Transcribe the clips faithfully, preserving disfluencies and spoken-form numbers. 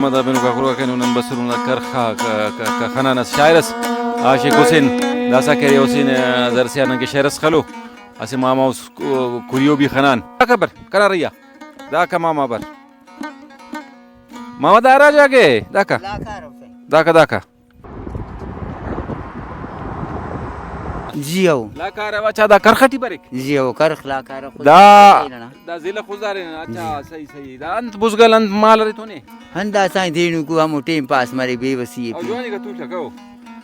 دا بنوکا خلوکا کینو نن بسرون دا کرخ آ ک-، ک-، ک-، خنان اس شاعر اس عاشق حسین داسا کرے حسین زرسیا نن کہ شعر اس خلو اسہ ماما اس کو-، کریو بھی خنان۔ داکا بر، کنا ریا۔ داکا ماما بر۔ ماما دا ہرا جاگہ اے؟ داکا۔ داکا، داکا۔ جی او۔ لاکارہ واچا دا کرخ ٹی بریک؟ جی او، کرخ لاکارہ خضدار دا، نا۔ دا ضلع خضدار نا۔ اچھا، جی۔ صحیح، صحیح۔ دا انت بزگل انت مال ارے تو نے؟ ہندا سائیں دینو کو ہمو ٹیم پاس مرے بے وسی او۔ جوانی کا توشہ کو۔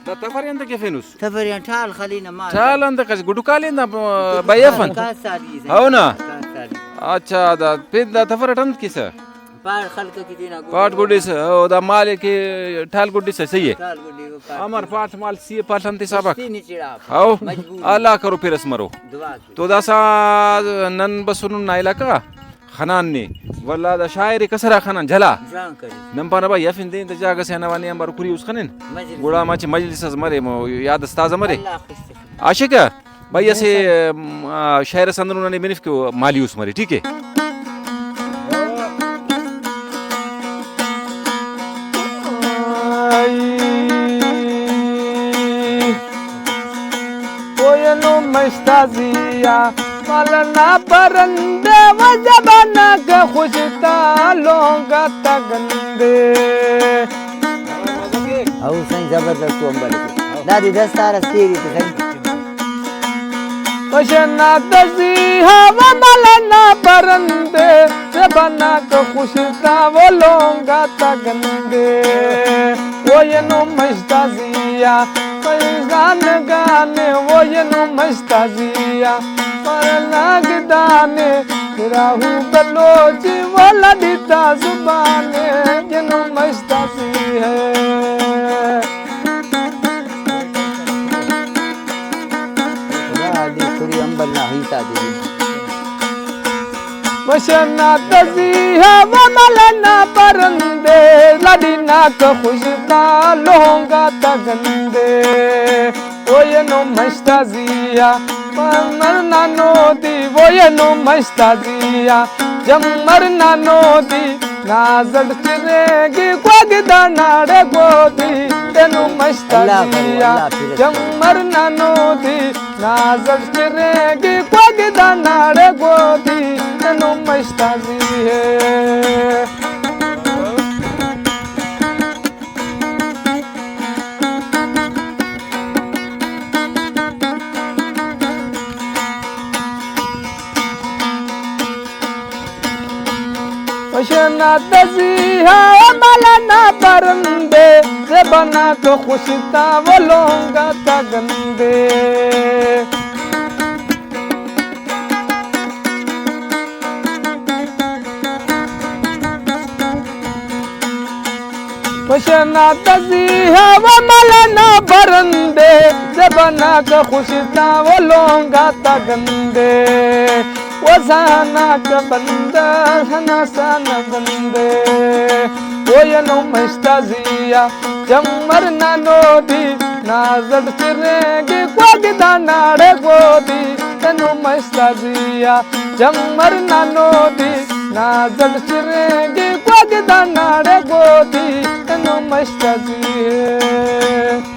دا تفر انت کے فینوس؟ تفر ان ٹال خلی نا مال۔ ٹال انت کس گڈو کالین دا ب-، بے افن۔ کا سالی سے۔ ہو نا؟ کا سالی۔ اچھا، دا پین دا تفر اٹ انت کسہ؟ پاٹ خلق کی دینا گڈو۔ پاٹ گڈس، او دا مال کہ ٹال گڈس، صحیح ہے۔ ٹال گڈی، او پاٹ امر گڈی۔ پاٹ مال سی پاٹ انت حساب آک۔ سستی نی چڑاپ۔ او مجبوری۔ اللہ کرو پھر اس مرو۔ دعا کی۔ تو داسا نن بسنن نا علاقہ خنان نے، ولا دا شاعر کسرا خنان جھلا۔ جان کرے۔ نن پانہ بھائی افن دین تے جاگہ سے نوانے امر کری اس خنن۔ مجلس۔ گڑا مچ مجلس اس مرے، مو یاد اس تازہ مرے۔ اللہ خوش تخلص۔ عاشق۔ بھائی اسہ، ام، آ، شعر اس اندنو ننے بنف کہ او مالی اس مرے، ٹھیک ہے؟ اوینو مشتازیا مالنا پرندے و زبانک خوش تا لونگا تا گندے۔ او سائیں زبردست تو امبل۔ دادی دستار اس تیری تو سائیں۔ وشنا دزی ہوا ملنا پرندے، زبانک خوش تا و لونگا تا گندے۔ اوینو مشتازیا فیضان گانے، اوینو مشتازیا فرنگ دانے، راہو بلوچ و لڈی تا زبانے، جنو مشتازی ہے۔ خدا دی کڑی امبل نا ہیت آ دے۔ وشنا تزیہا و ملنا پرندے، لڑیناک خوش تا لونگا تا گندے۔ اوینو مشتازیا، پرمر نا نودی، اوینو مشتازیا، جمر نا نودی، نازڑ چرینگی گوگ دا ناڑے گودی، تینو مشتازیا، اللہ کرو، اللہ کرو۔ جمر نا نودی، نازڑ چرینگی گوگ دا ناڑے گودی، تینو مشتازی ہے۔ وشنا تزیہا ملنا پرندے، زباناک خوش تا و لونگا تا گندے۔ وشنا تزیہا و ملنا پرندے، زباناک خوش تا و لونگا تا گندے۔ وزاناک بندہ ہنسان بندے، اوینو مشتازیا، جمر نا نودی، نازڑ چرینگی گوگ دا ناڑے گودی، تینو مشتازیا، جمر نا نودی، نازڑ چرینگی گوگ دا ناڑے گودی، تینو مشتازی ہے۔